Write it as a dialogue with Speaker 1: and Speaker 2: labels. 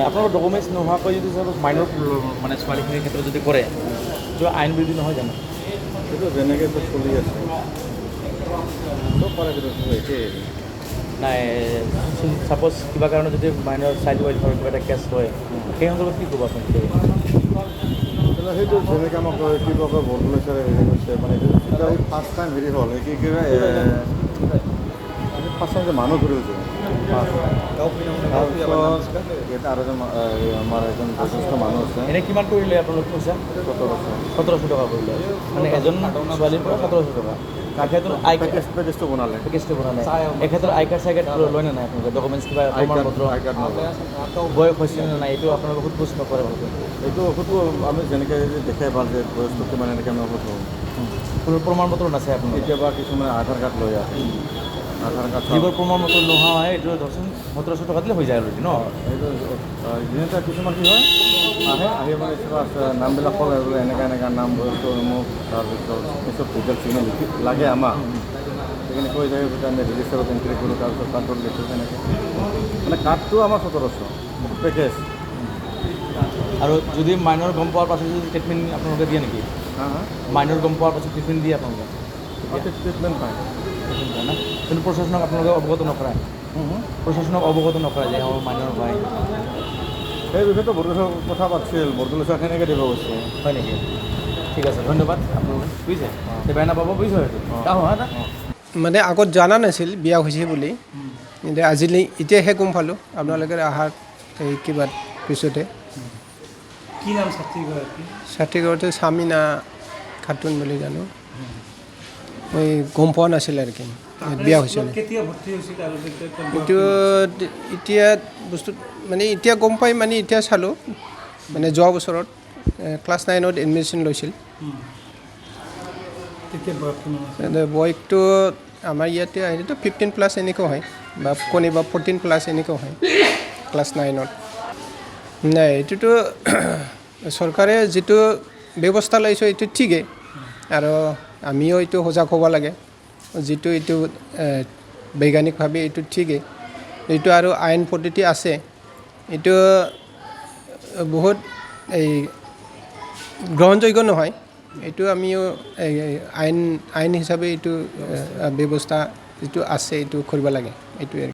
Speaker 1: আপোনালোকৰ ডকুমেণ্টছ নোহোৱাকৈ যদি চাপ'জ মাইনৰ মানে ছোৱালীখিনিৰ ক্ষেত্ৰত যদি কৰে, এইটো আইন বিৰোধী নহয় জানো?
Speaker 2: সেইটো যেনেকৈ এইটো চলি আছে, চব পাৰে, কিন্তু একেই হেৰি।
Speaker 1: নাই, ছাপ'জ কিবা কাৰণত যদি মাইনৰ চাইল্ড ৱেলফেয়াৰ কিবা এটা কেছ হয়, সেই সন্দৰ্ভত কি ক'ব আপুনি?
Speaker 2: তেতিয়াহ'লে সেইটো যেনেকৈ আমাক কিবা কয়, বৰদলৈ ছাৰে হেৰি কৰিছে, মানে যেতিয়া ফাৰ্ষ্ট টাইম হেৰি হ'ল, কি কিবা ফাৰ্ষ্ট টাইম যে মানুহ ধৰিল যে, তাৰপিছত ইয়াতে আৰু এজন এই আমাৰ এজন বয়োজ্যেষ্ঠ মানুহ আছে।
Speaker 1: এনেই কিমান কৰিলে আপোনালোক পইচা?
Speaker 2: 1700।
Speaker 1: 1700 টকা কৰিলে, মানে এজন ছোৱালীৰ পৰা 1700 টকা। তাৰ ক্ষেত্ৰত আই
Speaker 2: পেকেজটো বনালে।
Speaker 1: পেকেজটো বনালে। এই ক্ষেত্ৰত আই কাৰ্ড চাই কাৰ্ড লয় নে নাই আপোনালোকে? ডকুমেণ্টছ কিবা
Speaker 2: আই কাৰ্ড
Speaker 1: প্ৰমাণপত্ৰ?
Speaker 2: আই কাৰ্ড নলয়।
Speaker 1: বয়স হৈছে নে নাই, এইটো আপোনালোকে সোধ পোছ নকৰে ভালকৈ?
Speaker 2: এইটো সোধো আমি, যেনেকৈ দেখে ভাল যে বয়সটো কিমান, এনেকৈ আমি সোধো।
Speaker 1: কোনো প্ৰমাণ পত্ৰ নাচায় আপোনালোকে?
Speaker 2: কেতিয়াবা কিছুমানে আধাৰ কাৰ্ড লৈ আহে, আধাৰ কাৰ্ড।
Speaker 1: যিবোৰ প্ৰমাণ পত্ৰ নোহোৱা হয়, এইটো ধৰচোন 1700 টকা দিলে হৈ যায় অলৰেডি ন?
Speaker 2: এইটো যেনেকুৱা কিছুমান কি হয়, আহে, আহি মানে কিবা আছে, নামবিলাক ক'লে বোলে এনেকুৱা এনেকুৱা নাম, বয়সটো অমুক, তাৰপিছত চব ডিটেইলছখিনি লিখি লাগে আমাক। সেইখিনি কৈ থাকে, যেতিয়া আমি ৰেজিষ্টাৰত এণ্ট্ৰি কৰোঁ, তাৰপিছত কাৰ্ডত লিখোঁ তেনেকৈ। মানে কাৰ্ডটো আমাৰ 1700 পেকেজ।
Speaker 1: আৰু যদি মাইনৰ গম পোৱাৰ পাছত যদি ট্ৰিটমেণ্ট আপোনালোকে দিয়ে নেকি?
Speaker 2: হা হা।
Speaker 1: মাইনৰ গম পোৱাৰ পাছত ট্ৰিটমেণ্ট দিয়ে আপোনালোকে?
Speaker 2: ট্ৰিটমেণ্ট পায়।
Speaker 1: ট্ৰিটমেণ্ট পায় ন? কিন্তু প্ৰশাসনক আপোনালোকে অৱগত নকৰায়? প্ৰশাসনক অৱগত নকৰায় যে অঁ, মাইনৰ হয়?
Speaker 2: সেই বিষয়টো বৰদলৈ কথা পাতিছিল, বৰদলৈ ছাৰ কেনেকৈ দিব গৈছে।
Speaker 1: হয় নেকি? ঠিক আছে, ধন্যবাদ আপোনালোকে, বুজিছে? বেয়া নাপাব, বুজিছে? সেইটো আহোঁ হা।
Speaker 3: মানে আগত জানা নাছিল বিয়া হৈছে বুলি, কিন্তু আজিলৈ এতিয়াহে গম পালোঁ আপোনালোকে অহাৰ এই কিবা পিছতে।
Speaker 4: কি নাম ছাত্ৰীগৰাকী?
Speaker 3: ছাত্ৰীগৰাকী চামিনা খাতুন বুলি জানো। মই গম পোৱা নাছিল আৰু কি বিয়া হৈছে
Speaker 4: স্কুলত কেতিয়া ভৰ্তি হৈছিল আৰু তেতিয়া তেওঁৰ বয়স
Speaker 3: এইটো এতিয়া বস্তু মানে এতিয়া গম পাই, মানে এতিয়া চালোঁ, মানে যোৱা বছৰত ক্লাছ 9ত এডমিশ্যন লৈছিল।
Speaker 4: তেতিয়া বয়স কিমান আছিল?
Speaker 3: বয়সটো আমাৰ ইয়াতে আহিলেতো 15 প্লাছ এনেকুৱা হয় বা কোনোবা 14 প্লাছ এনেকুৱা হয় ক্লাছ 9ত। নাই, এইটোতো চৰকাৰে যিটো ব্যৱস্থা লৈছে এইটো ঠিকেই আৰু আমিও এইটো সজাগ হ'ব লাগে। যিটো এইটো বৈজ্ঞানিকভাৱে এইটো ঠিকেই। এইটো আৰু আইন পদ্ধতি আছে, এইটো বহুত এই গ্ৰহণযোগ্য নহয়। এইটো আমিও এই আইন হিচাপে এইটো ব্যৱস্থা যিটো আছে এইটো কৰিব লাগে, এইটোৱে।